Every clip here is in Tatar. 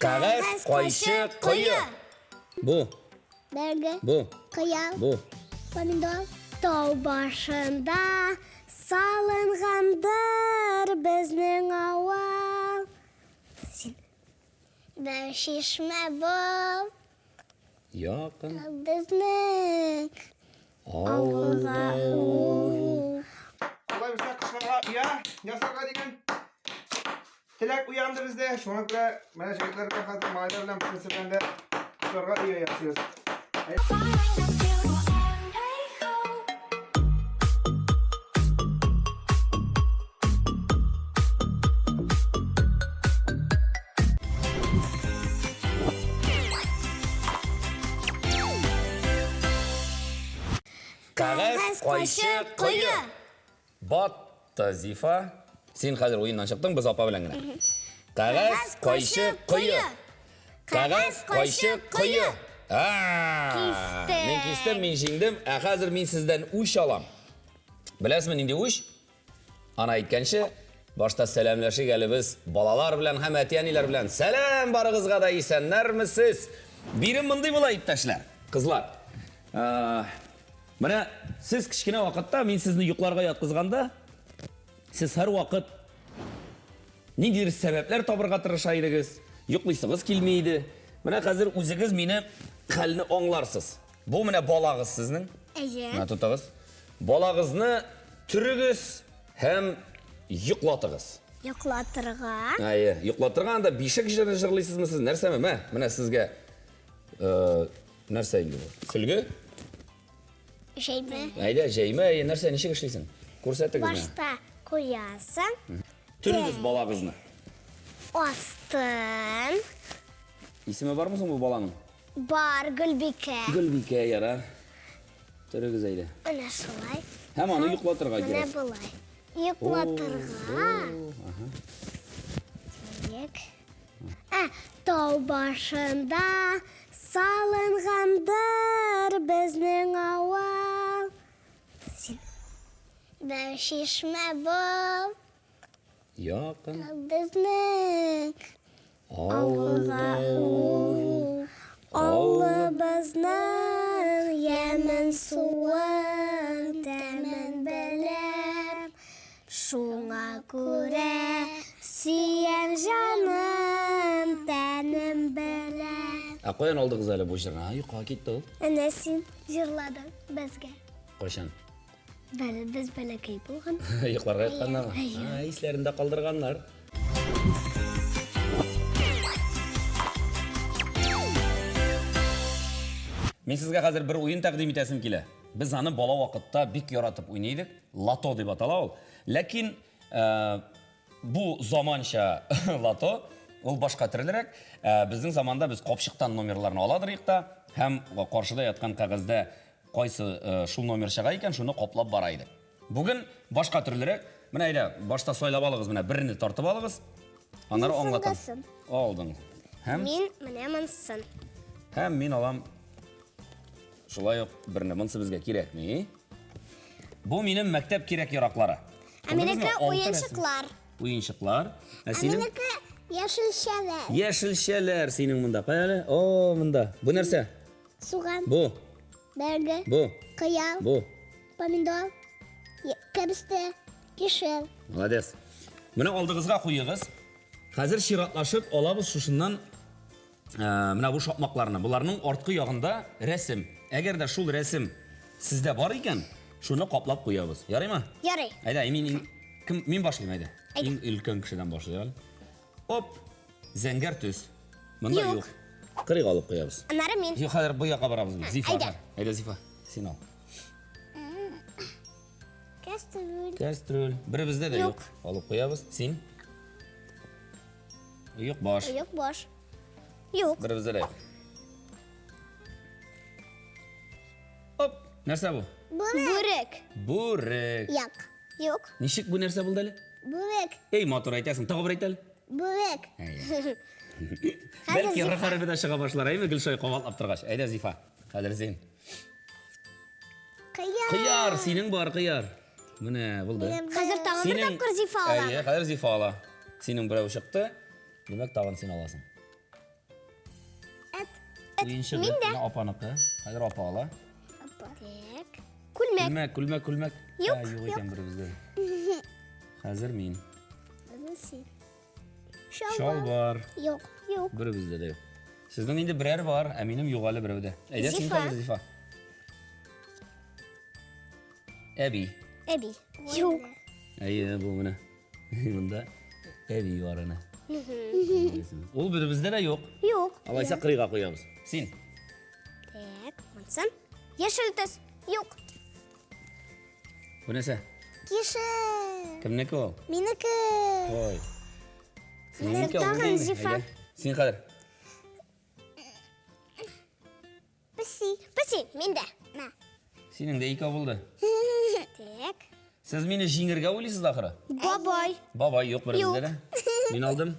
Кәгазь, кайчы, кое. Бу. Бәрәңге. Бу. Кыяр. Бу. Помидор. Тау башында салынгандыр безнең авыл. Син. Бер чишмә бул. Якын. Безнең авылга ул. Алай булса кышларга оя ясарга дигән теләк уянды бездә. Шуңа күрә менә җегетләр белән хәзер малайлар белән бөтенесе белән дә кышларга оя ясыйбыз. Кәгазь, кайчы, кое. Батты, Зифа. Син хәзер уеннан чыктың, без апа белән генә. Кәгазь, кайчы, кое. Кәгазь, кайчы, кое. Кистем. Мин кистем, мин җиңдем. Ә хәзер мин сездән үч алам. Беләсезме, нинди үч? Ана әйткәнче, башта сәламләшик әле без балалар белән һәм әти-әниләр белән. Сәлам барыгызга да, исәннәрмесез? Бирем мондый була, иптәшләр, кызлар. Менә сез кечкенә вакытта мин сезне йокларга яткызганда, сез һәрвакыт ниндидер сәбәпләр табырга тырыша идегез, йоклыйсыгыз килми иде. Менә хәзер үзегез мине хәлне аңларсыз. Бу менә балагыз сезнең. Әйе. Менә тотыгыз. Балагызны төрегез һәм йоклатыгыз. Йоклатырга. Әйе, йоклатырга анда бишек җыры җырлыйсызмы сез? Нәрсәме? Мә, менә сезгә э, нәрсә инде бу? Сөлге? Җәймә. Әйдә, җәймә, әйе, нәрсә, ничек эшлисең? Күрсәтегез миңа. Башта куясың. Төрегез балагызны. Астын. Исеме бармы соң бу баланың? Бар, Гөлбикә. Гөлбикә, ярар. Төрегез әйдә. Менә шулай. Һәм аны йоклатырга Менә кирәк. болай. Йоклатырга. Тик. Ә, тау башында салынгандыр безнең авыл. Син бер чишмә бул. Якын. Безнең Авылга ул. Авылыбызның ямен суын, тәмен беләм. Шуңа күрә сөям җаным, тәнем белән. Ә каян алдыгыз әле бу җырны? А, юкка китте ул. Әнә син җырладың безгә. Кайчан? Бәле, без бәләкәй булган. Йокларга ятканнар. А, исләрендә калдырганнар. Мин сезгә хәзер бер уен тәкъдим итәсем килә. Без аны бала вакытта бик яратып уйный идек. Лото дип атала ул. Ләкин э, бу заманча лото, ул башка төрлерәк. Э, безнең заманда без капчыктан номерларны аладыр идек та һәм каршыда яткан кәгазьдә Кайсы шул номер чыга икән, шуны каплап бара идек. Бүген башка төрлерәк. Менә әйдә, башта сайлап алыгыз, менә берне тартып алыгыз. Аннары аңлатам. Алдың. Һәм Мин менә монсын. Һәм мин алам шулай ук берне. Монсы безгә кирәкми. Бу минем мәктәп кирәк-яраклары. Ә минеке уенчыклар. Уенчыклар. Ә синең? Ә минеке яшелчәләр. Яшелчәләр синең монда. Кая әле? О, монда. Бу нәрсә? Суган. Бу. Бәрәңге. Бу. Кыяр. Бу. Помидор. Кәбестә. Кишер. Молодец. Менә алдыгызга куегыз. Хәзер чиратлашып алабыз шушыннан э, менә бу шакмакларны. Боларның арткы ягында рәсем. Әгәр дә шул рәсем сездә бар икән, шуны каплап куябыз. Ярыймы? Ярый. Әйдә, мин кем мин башлыйм әйдә. Иң өлкән кешедән башлыйк әле. Оп! Зәңгәр төс. Монда юк. Кырыйга алып куябыз. Аннары мин. Юк, хәзер бу якка барабыз без. Зифа. Әйдә. Әйдә, Зифа. Син ал. Кәстрүл. Кәстрүл. Беребездә дә юк. Алып куябыз. Син? Юк баш. Юк баш. Юк. Беребездә дә юк. Оп! Нәрсә бу? Бүрек. Бүрек. Як. Юк. Ничек бу нәрсә булды әле? Бүрек. Эй, матур әйтәсең. Тагы бер әйт әле. Бүрек. Бәлки Р хәрефе дә чыга башлар, әйме, Гөлшай кабатлап торгач. Әйдә, Зифа, хәзер син. Кыяр. Кыяр, синең бар кыяр. Менә булды. Хәзер тагын бер тапкыр Зифа ала. Әйе, хәзер Зифа ала. Синең берәү чыкты. Димәк, тагын син аласың. Уенчык. Мин дә. Менә апаныкы. Хәзер апа ала. Так. Күлмәк. Күлмәк, күлмәк, күлмәк. Юк, Ә, юк икән беребездә. Хәзер мин. Син. Шалбар. Чалбар. Юк, юк. Беребездә дә юк. Сезнең инде берәр бар, ә минем юк әле берәү дә. Әйдә син Зифа. хәзер, Зифа. Әби. Әби. Юк. Әйе, бу менә. Монда әби бар әнә. Ул беребездә дә юк. Юк. Алайса кырыйга куябыз. Син. Так, монсын. Яшел төс. Юк. Бу нәрсә? Кеше. Кемнеке ул? Минеке. Ой. Синеке ул Тагын димме? Зифа. Әйдә. Син хәзер. Песи. Песи, миндә. Мә. Синең дә икәү булды. Так. Сез мине җиңергә уйлыйсыз ахыры? Бабай. Бабай юк беребездә дә. Мин алдым.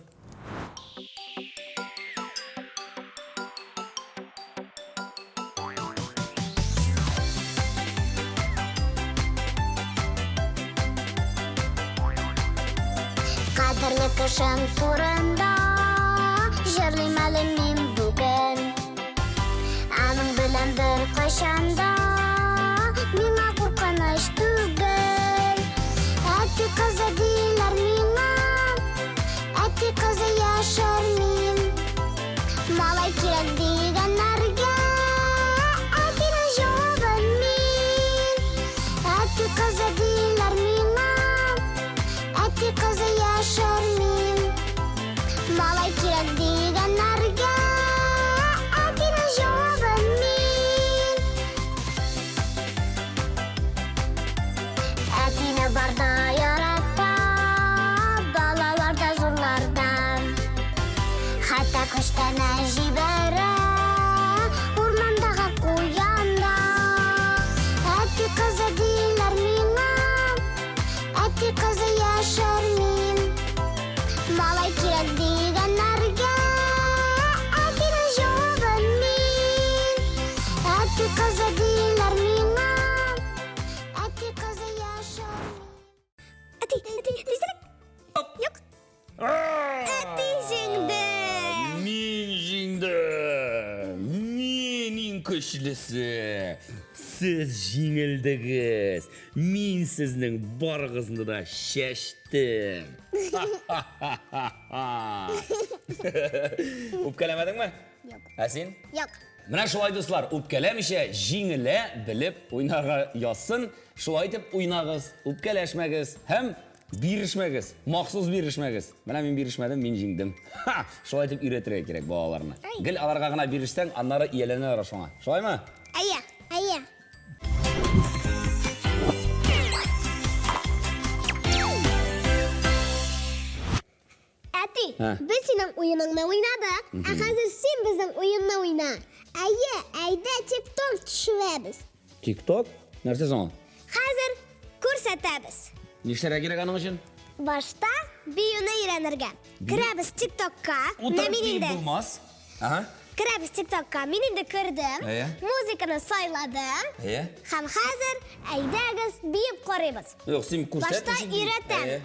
Кадерле кешем турында җырлыйм әле мин бүген. Аның белән бер кайчан да миңа куркыныч түгел. Әти кызы диләр миңа, әти кызы яшермим. Малай кирәк дигәннәргә әтинең җавабын мин. Әти кызы диләр миңа, әти кызы яшермим. Малай кирәк дигәннәргә әтинең җавабын мин. Әтине барда ярата, балалар да зурлардан. Хәтта күчтәнә җибәрә, урмандагы куянда. Әти кызы диләр миңа, әти кызы яшермим. Малай кирәк дигәннәргә әтинең җавабын мин. Әти кызы диләр миңа, әти кызы яшермим. Әти, әти, тизрәк. Юк. Әти җиңде. Мин җиңдем. Мин иң көчлесе. Сез җиңелдегез. Мин сезнең барыгызны да чәчтем. Үпкәләмәдеңме? Юк. Ә син? Юк. Менә шулай, дуслар, үпкәләмичә җиңелә белеп уйнарга язсын. Шулай итеп уйнагыз, үпкәләшмәгез һәм бирешмәгез, махсус бирешмәгез. Менә мин бирешмәдем, мин җиңдем. Ха! Шулай итеп өйрәтергә кирәк балаларны. Гел аларга гына бирешсәң, аннары ияләнәләр шуңа. Шулаймы? Әйе, әйе. Әти, Ә. без синең уеныңны уйнадык, ә хәзер син безнең уенны уйна. Әйе, әйдә TikTok төшерәбез. TikTok? Нәрсә соң ул? Хәзер күрсәтәбез. Нишләргә кирәк аның өчен? Башта биюне өйрәнергә. Керәбез TikTokка. Менә Утырып мин биеп инде. булмас. Ага. Керәбез TikTokка. Мин инде кердем. Әйе. Музыканы сайладым. Әйе. Һәм хәзер әйдәгез биеп карыйбыз. Юк, син күрсәт. Башта ничек биеп. өйрәтәм. Әйе.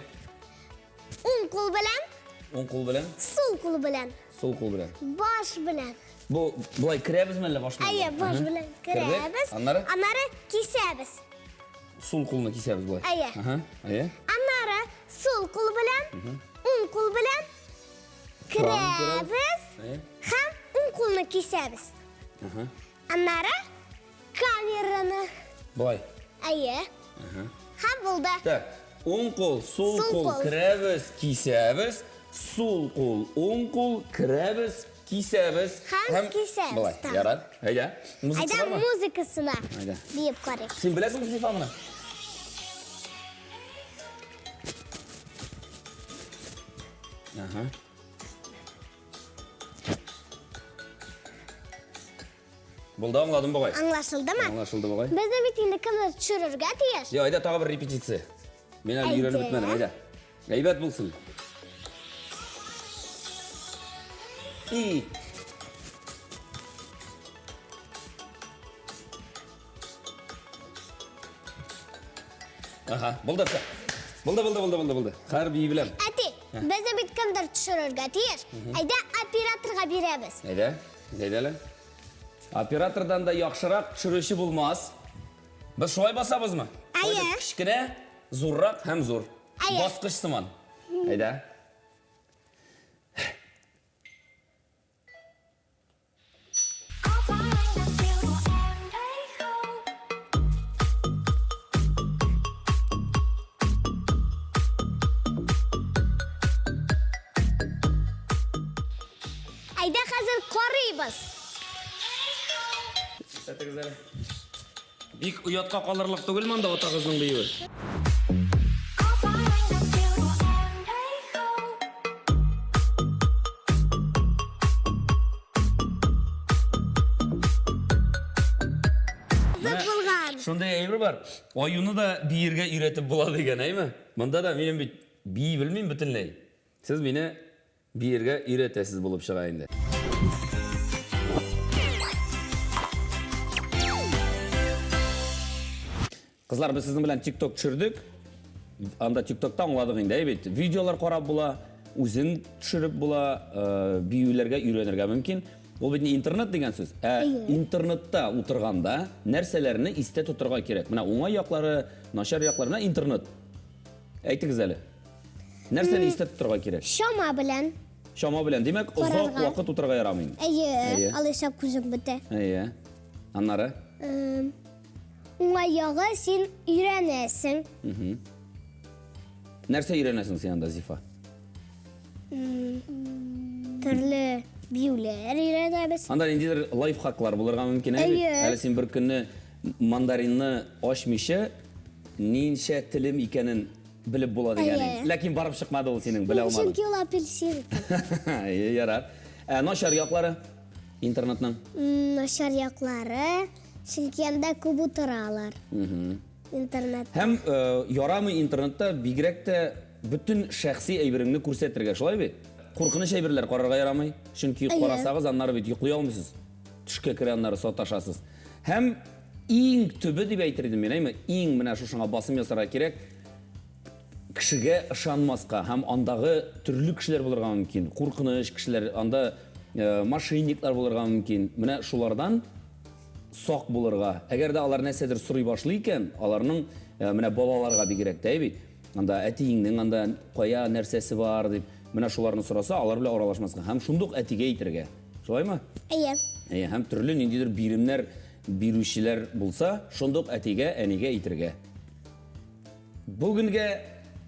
Уң кул белән, Уң кул белән, сул кул белән, сул кул белән. баш белән. Бу болай керәбезме әллә баш белән? Әйе, баш Ага. белән Кердек. керәбез. Аннары Аннары кисәбез. сул кулны кисәбез болай. Әйе. Ага, әйе. Аннары сул кул белән, уң кул белән керәбез Әйе. һәм уң кулны кисәбез. Ага. Аннары камераны. Болай. Әйе. Һәм булды. Так, уң кул, сул Сул кул кул. керәбез, кисәбез. Сул кул, уң кул керәбез, кисәбез. Һәм кисәбез, Болай, так. ярар. Әйдә. Музыкасы Әйдә бармы? музыкасына Әйдә. биеп карыйк. Син беләсеңме Зифа моны? Ага. Булды, аңладым бугай. Аңлашылдымы? Аңлашылды бугай. Безне бит инде кемдер төшерергә тиеш. Йо, әйдә тагы бер репетиция. Мин әле өйрәнеп Әйдә. бетмәдем, әйдә. Әйбәт булсын. И. Ага, булды все. Булды, булды, булды, булды, булды. Хәзер бии беләм. Әти, безне бит кемдер төшерергә тиеш. Әйдә операторга бирәбез. Әйдә, әйдә әле. Оператордан да яхшырак төшерүче булмас. Без шулай басабызмы? Әйе. Кечкенә, зуррак һәм зур. Әйе. Баскыч сыман. Әйдә. Әйдә хәзер карыйбыз. Күрсәтегез әле. Бик оятка калырлык түгел монда атагызның биюе. Кызык булган. Шундый әйбер бар. Аюны да биергә өйрәтеп була дигән, әйме? Монда да минем бит бии белмим бөтенләй. Сез мине Биергә өйрәтәсез булып чыга инде. Кызлар, без сезнең белән TikTok төшердек. Анда TikTokта аңладык инде, әй бит. Видеолар карап була, үзең төшереп була, э, биюләргә өйрәнергә мөмкин. Ул бит интернет дигән сүз. Ә интернетта утырганда нәрсәләрне истә тотырга кирәк? Менә уңай яклары, начар яклары, менә интернет. Әйтегез әле. Нәрсәне истә тотырга кирәк? Чама белән. Чама белән. Димәк, озак вакыт утырырга ярамый. Әйе, Әйе. алайса күзең бетә. Әйе. Аннары? Уңай ягы син өйрәнәсең. Нәрсә өйрәнәсең син анда, Зифа? Төрле биюләр өйрәнәбез. Анда ниндидер лайфхаклар булырга мөмкин, әйе бит? Әйе. Әле син бер көнне мандаринны ачмыйча ничә телем икәнен белеп була дигән. Әйе. Ләкин барып чыкмады ул синең, белә алмадың. Чөнки ул апельсин. Әйе, ярар. Ә начар яклары интернетның? Начар яклары, чөнки анда күп утыралар. Интернет. Һәм э, ярамый интернетта бигрәк тә бөтен шәхси әйбереңне күрсәтергә, шулай бит? Куркыныч әйберләр карарга ярамый, чөнки Әйе. карасагыз аннары бит йоклый алмыйсыз. Төшкә керә аннары саташасыз. Һәм иң төбе дип әйтер идем мин, әйме? Иң менә шушыңа басым ясарга кирәк. Кешегә ышанмаска һәм андагы төрле кешеләр булырга мөмкин, куркыныч кешеләр, анда э, мошенниклар булырга мөмкин. Менә шулардан сак булырга. Әгәр дә алар нәрсәдер сорый башлый икән, аларның э, менә балаларга бигрәк тә бит. Анда әтиеңнең анда кая нәрсәсе бар дип, менә шуларны сораса, алар белән аралашмаска һәм шундук әтигә әйтергә. Шулаймы? Әйе. Әйе, һәм төрле ниндидер биремнәр бирүчеләр булса, шундук әтигә, әнигә әйтергә. Бүгенгә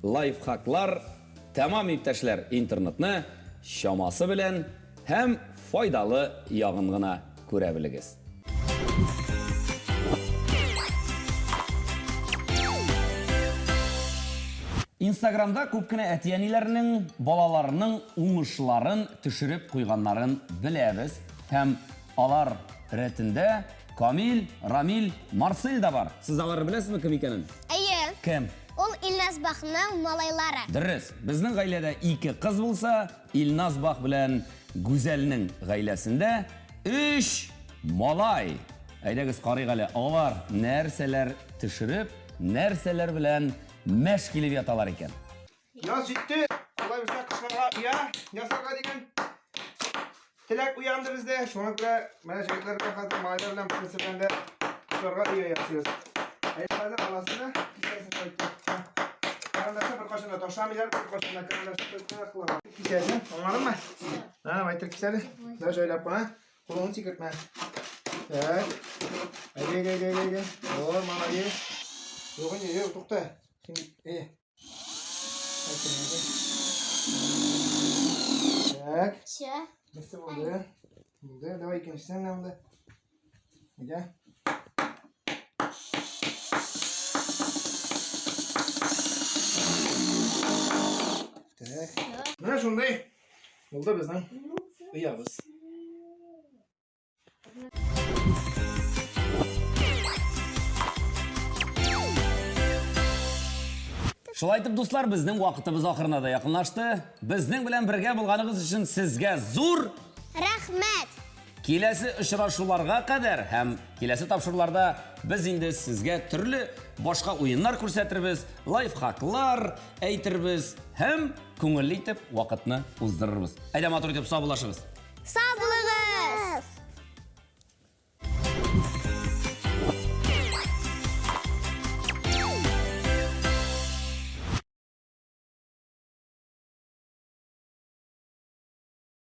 лайфхаклар тәмам, иптәшләр, интернетны чамасы белән һәм файдалы ягын гына күрә белегез. Инстаграмда күп кенә әти-әниләрнең балаларының уңышларын төшереп куйганнарын беләбез һәм алар рәтендә Камил, Рамил, Марсель да бар. Сез аларны беләсезме кем икәнен? Әйе. Кем? Ул Илназ Бахның малайлары. Дөрес. Безнең гаиләдә ике кыз булса, Илназ Бах белән Гүзәлнең гаиләсендә өч малай. Әйдәгез карыйк әле, алар нәрсәләр төшереп, нәрсәләр белән мәш килеп яталар икән. Яз җитте. Алай булса кышларга оя ясарга дигән теләк уянды бездә. Шуңа күрә менә җегетләр белән хәзер малайлар белән бөтенесе белән дә кышларга оя ясыйбыз. Әй хәзер аласы да кисәсен кайтты. Карандашны беркайчан да ташламыйлар, беркайчан да карандашны кылалар. Кисәсен, аңладыңмы? Һа, әйтер кисәле. Да җайлап кына. Кулыңны сикертмә. Так. Әйдә, әйдә, әйдә, әйдә. О, молодец. Юк инде, юк, тукта. Син, әйдә. Так. Чы. Берсе булды. Булды. Давай икенчесен менә монда. Әйдә. Так. Менә шундый булды безнең оябыз. Шулай итеп, дуслар, безнең вакытыбыз ахырына да якынлашты. Безнең белән бергә булганыгыз өчен сезгә зур рәхмәт. Киләсе очрашуларга кадәр һәм киләсе тапшыруларда без инде сезгә төрле башка уеннар күрсәтербез, лайфхаклар әйтербез һәм күңелле итеп вакытны уздырырбыз. Әйдә матур итеп саубуллашыгыз. Сау булыгыз!